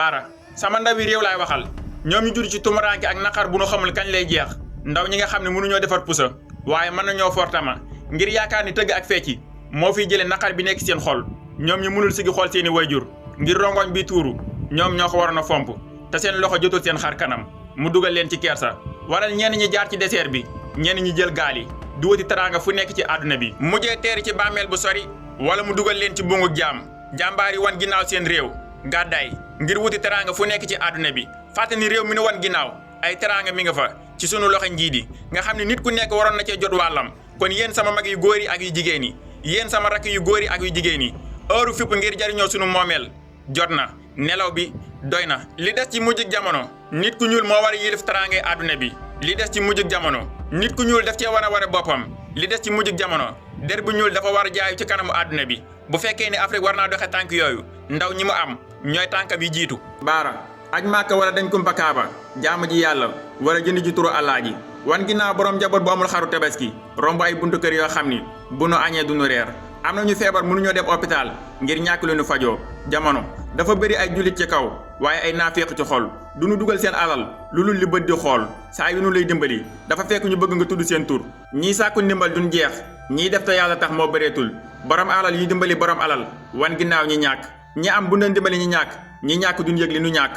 baara sama ndawi réew laay waxal ñoom ñu judd ci tumuraanke ak naqar bu nu xamul kañ lay jeex ndaw ñi nga xam ne mënuñoo defar pusa waaye mën nañoo fortama ngir yaakaar ni tëgg ak fecci moo fiy jële naqar bi nekk seen xol ñoom ñu mënul sigi xool seeni wayjur ngir rongoñ bi tuuru ñoom ñoo ko waroon a fomp te seen loxo jotul seen xar kanam mu dugal leen ci kersa waral ñenn ñi jaar ci désert bi ñenn ñi jël gaal yi di wuti teraanga fu nekk ci àdduna bi mujjee teeri ci bàmmeel bu sori wala mu dugal leen ci bungu jaam jàmbaar yi wan ginnaaw seen réew gàddaay ngir wuti teraanga fu nekk ci àdduna bi fàtte ni réew mi nu wan ginnaaw ay teraanga mi nga fa ci sunu loxo njiit yi nga xam ne nit ku nekk waroon na cee jot wàllam kon yéen sama mag yu góor yi ak yu jigéen yi yéen sama rakk yu góor yi ak yu jigéen yi heure fipp ngir jariñoo sunu moomeel jot na nelaw bi doy na li des ci mujjug jamono nit ku ñuul moo war a yilif teraangay àdduna bi li des ci mujjug jamono nit ku ñuul daf cee war a wane boppam li des ci mujjug jamono der bu ñuul dafa war a jaayu ci kanamu àdduna bi bu fekkee ne Afrique war naa doxe tànk yooyu ndaw ñi mu am ñooy tànkam yi jiitu baara aj màkka wala dañ kumpa kaaba jaamu ji yàlla wala jënd ji turu àllaaji wan ginnaaw borom njaboot bu amul xaru tabaski romb ay buntu kër yoo xam ni bu nu añee du nu reer am na ñu feebar mënuñoo dem hôpital ngir ñàkk lu nu fajoo jamono dafa bëri ay jullit ci kaw waaye ay naafeeq ci xol du nu dugal seen alal lu li bët di xool saa yu nu lay dimbali dafa fekk ñu bëgg nga tudd seen tur ñii sàkku ndimbal duñ jeex ñii def te yàlla tax moo bëreetul borom alal yi dimbali borom alal wan ginnaaw ñi ñàkk ñi am bu doon dimbali ñi ñàkk duñ yëg li nu ñàkk